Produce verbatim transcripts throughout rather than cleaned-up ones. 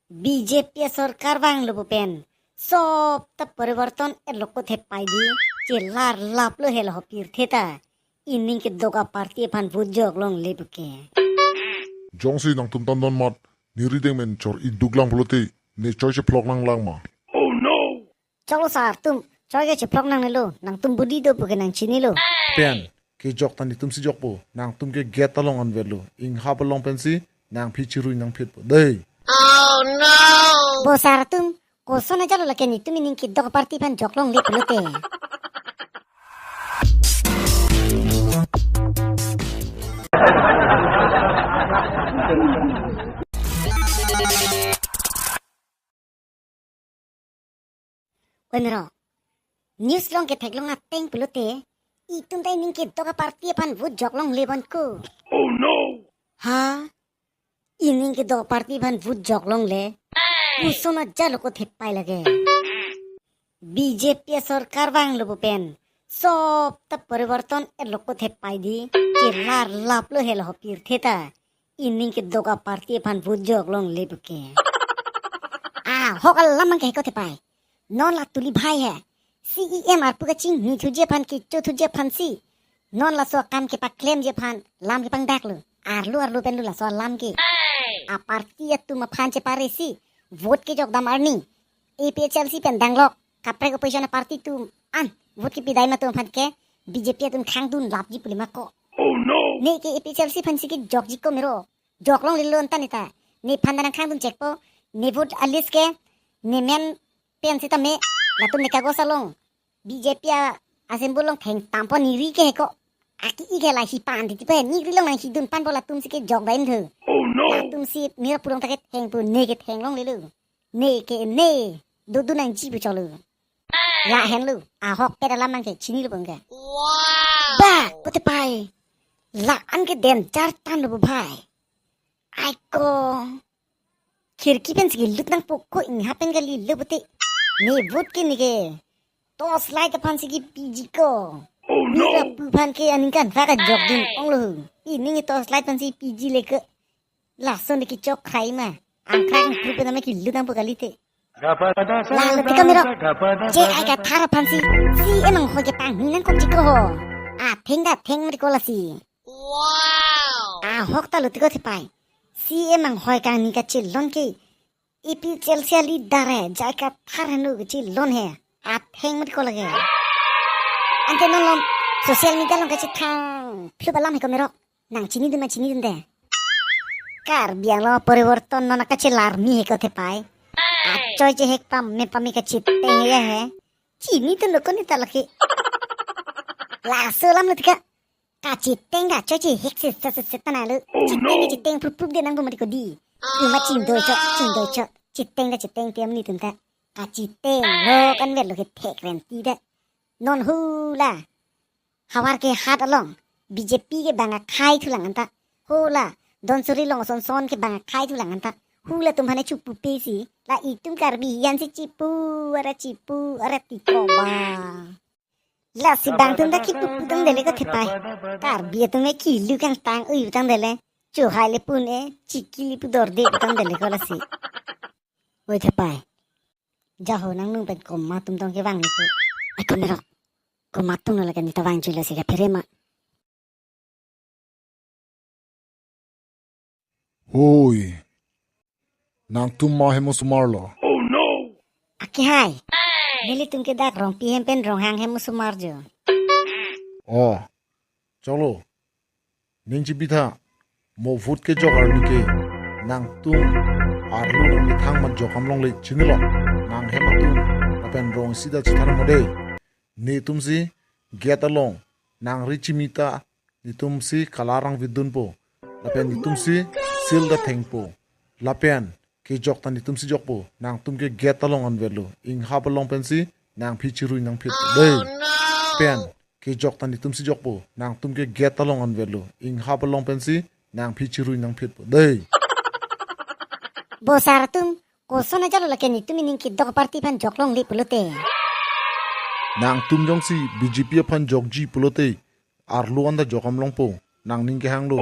B J P sorkar vanglo pu pen sop ta poriborton etlo ko thepai di, chelar laplo helo ho pirthe ta. Ining kedok a-party aphan vote jok longle pu ke. Jongsi nangtum tandon mat, ne rideng men chor-iduk lang pulote, ne choi chephlok nanglang ma? Choklo sir atum, choi ke chephlok nangnelo, nangtum budi do pu ke nangchinilo. Pen, kejok ta netumsi jokpo, nangtum ke gate along anvetlo, inghap along pensi, nangphi chirui nangphitpo dei. Bo sir atum, koson ajalo lake netum ining kedok a-party aphan jok longle pulote. Oi mero, news along ketheklong ateng pulote, itum ta ining kedok a-party aphan vote jok longle bon ko. Ha? Ining kedok a-party aphan vote jok longle? Koson ajalo ko thepai lake. B J P sorkar vanglo pu pen sop ta poriborton etlo ko thepai di, chelar laplo helo ho pirthe ta. Ining kedok a-party aphan vote jok longle pu ke. Ahok alam mang ke ko thepai. Non la tuli bhai he. C E M arpu kachingni thuji aphan, kecho thuji aphansi. Non laso akam kepaklemji aphan lam kepangdaklo. Arlo arlo penlo laso alam ke. A-party atum aphan cheparesi vote kejok dam arni A P H L C pen danglok kaprek opposition a-party atum an vote kepidai ma atum aphan ke B J P atum khangdun lapji pulima ko. Ne ke A P H L C aphansi kejokji ko mero. Jok longlelo anta ne ta. Nephan ta nangkhangdun chekpo. Ne vote a-list ke ne men pen sitame, latum ne kagos along B J P a-symbol along thengtampo, ne ri ke he ko. Aki-i ke la hipan titi pe, ne ri along nang hidun panpo, latumsi kejok dam tho. Latumsi mera pulong ta kethengpo, ne ketheng longlelo. Ne ke ne dodun nangji pu cholo. Lahenlo, ahokpet alam mang ke chinilo pu ke. Ba, pu thepai. La-an ke danger tanglo pu bhai. Ai ko. Khirki pensi kelut nangpo ko, inghap pen kalilo pulote. Ne vote ke ne ke torchlight aphansi kepiji ko. Ne lapu aphan ke aningkan va kajokdun onglo. Ining torchlight aphansi piji le ke. Lason de kechok khai ma. Angkrak angkru pen nama kelut nangpo kalite. Lalo tika mero. J I Kathar aphansi C E M anghoi kepangni nangkokji ko ho. Atheng ta theng mati ko lasi. Ahok ta lo tika thepai. C E M anghoi kangni kachelon ke A P H L C a-leader he, J I Kathar henlo kachelon he. Atheng mati ko lake. Ante non lo social media along kachethang phlup alam he ko mero. Nangchinidun ma chinidunde. Karbi Anglong poriborton non kachelarmi he ko thepai. Achoi chehek pame pame kacheteng he he. Chinidunlo ko ne ta lake. Laso alam lo tika. Kacheteng ta achoi chehek se se se se ta nalo. Cheteng ne cheteng prup prup de nangpo mati ko dei. Ima chingdoi chot, chingdoi chot. Cheteng ta cheteng pi amni atum ta. Kachetenglo kan vetlo kethek renti ta. Non hula. Havar ke hat along B J P ke bang akhai thulang anta. Hula, Dhansiri along ason son ke bang akhai thulang anta. Hula atum aphan chepu pesi, la itum Karbi ansi chepu, ara chepu, ara tiko ba. Lasi bang atum ta kipu putang dele ko thepai. Karbi atum ke kilu kangtang ui putang dele. Chohai le pun e, chiki le pu dorde putang dele ko lasi. Oi thepai. Jaho nangnung pen komat atum tong kevang ni ko. Ai ko mero. Komat atum lo lake ne ta vangjuilo si kaphere ma. Hoi. Nangtum ma hem osomar lo? Aki hai. Nelitum ke dak Rongpi hem pen Ronghang hem osomar jo. Oh. Cholo. Ning chipitha, mo vote kejok arni ke, nangtum arlo nangmethang mat jok kam longle chinilo, nang hem atum, lapen rong isi ta chethar mo dei. Netumsi gate along, nang ri chimi ta, netumsi kalar nangvidunpo, lapen netumsi seal ta thengpo, lapen kejok ta netumsi jokpo, nangtum ke gate along anvetlo, inghap along pensi, nangphi chirui nangphit dei. Pen, kejok ta netumsi jokpo, nangtum ke gate along anvetlo, inghap along pensi, nangphi chirui nangphitpo dei. Bo sar atum, koson ajalo lake netum ining kedok party aphan jok longle pulote. Nangtum jongsi B J P aphan jokji pulote, arlo anta jok kam longpo, nangning kehanglo.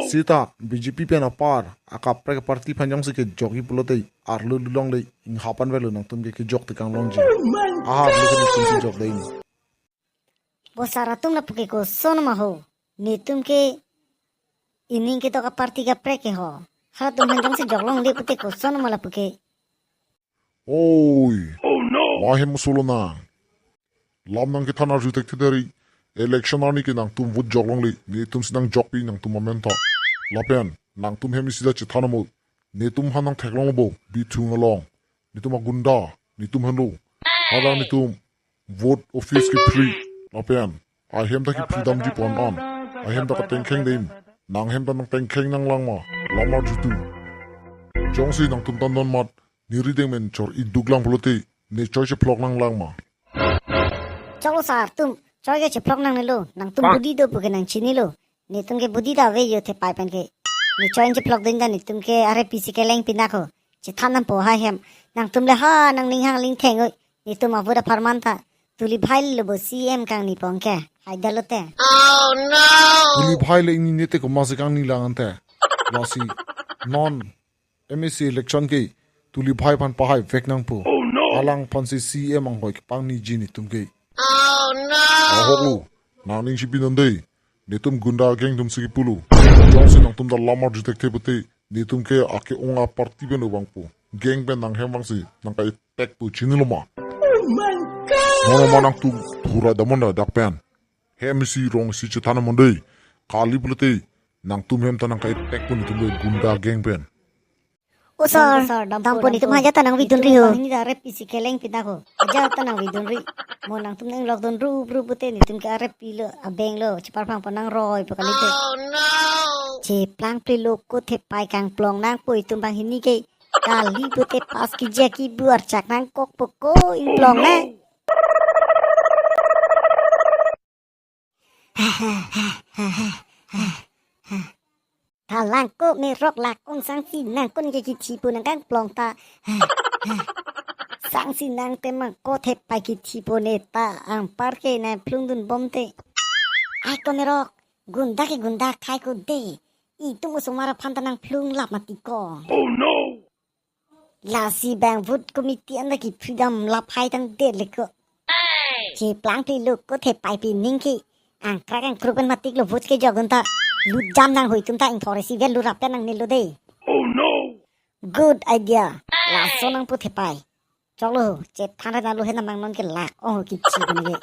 Sita, B J P pen apar akaprek party aphan jongsi kejokji pulote arlo lulongle, inghapan velo nangtum ke kejok tekang longji. Aha, arlo ke nangtum si jok dei. Bo sar atum lapu ke koson ma ho? Netum ke ining ketok aparty kaprek ke ho. Halatum aphan jongsi jok longle pute koson ma lapu ke? Oi. Oh no. Lahem solo na. Lam nangkethan arju thekthe dei. Election arni ke nangtum vote jok longle, netum si nangjokpi nangtum amen ta. Lapen nangtum hem isi ta chethan amo. Netum aphan nangtheklong lo bo, Bithung along. Netum agunda, netum henlo. Hala netum vote office ke free. Lapen ahem ta ke free damji pon an. Ahem ta katengkheng dei. Nanghem ta nangtengkheng nanglang ma, lam arjutu. Jongsi nangtum ta non mat, neri dengmen chor-iduk lang pulote, ne choi chephlok nanglang ma? Choklo sar atum, choi ke chephlok nangnelo, nangtum budi do pu ke nangchinilo. Netum ke budi ta ave yo thepai pen ke. Ne choi chephlok dun ta netum ke arep isi keleng pinakho. Chethan nampo ha hem. Nangtum le ha nangning hang ling theng oi. Netum avoda pharman ta Tulibhai lo bo C M kangni pon ke. Haida lote. Oh no. Tulibhai le ingni ne te komatsi kangni lang ante. Lasi non M A C election ke Tulibhai aphan pahai vek nangpo. Oh no. Alang aphansi C M anghoi kepangniji netum ke. Oh no. Ahok lo, nangning chipi non dei. Netum gunda gang atum si kipu lo. Jongsi nangtum ta lam arju thekthe pute, netum ke ake-ong aparty pen vangpo. Gang pen nanghem vangsi nangka-attack po, chinilo ma? Oh my God. Mono ma nangtum thura damnon da dak pen. Hem isi rong isi chethan amo dei. Kali pulote nangtum hem ta nangka-attack po netum ke gunda gang pen. O sar, dampo, netum ajat ta nangvidunri ho. Hini ta arep isi keleng pinakho. Ajat ta nangvidunri. Mo nangtum nanglokdun rup rup pute netum ke arep pilo, abeng lo, cheparphang pon nangroi pu kalite. Oh no. Cheplang plilo ko thepai kangplong nangpo itum banghini ke. Kali pute pas kija kibu archak nangkokpo ko ingplong ne. Thalangko merok lakong sangsi nangkon ke kithi pu nangkangplong ta. Sangsi nang temang ko thepai kithi pu ne ta, anpar ke nangphlung dunbom te. Ai ko merok, gunda ke gunda khai ko dei. Itum osomar aphan ta nangphlung lap mati ko. Oh no. Lasi bang vote committee anta ke freedom laphai tangdet le ko. Cheplang plilo ko thepai pi ning ke. Angkrak angkruk pen matik lo vote kejok dun ta. Lutjam nanghoi atum ta ingthor isi vel lurap pen nangnelo dei. Oh no. Good idea. Laso nangpu thepai. Choklo, chethan ra nalo he namang non ke lak. Oh, kithi pu ne ke.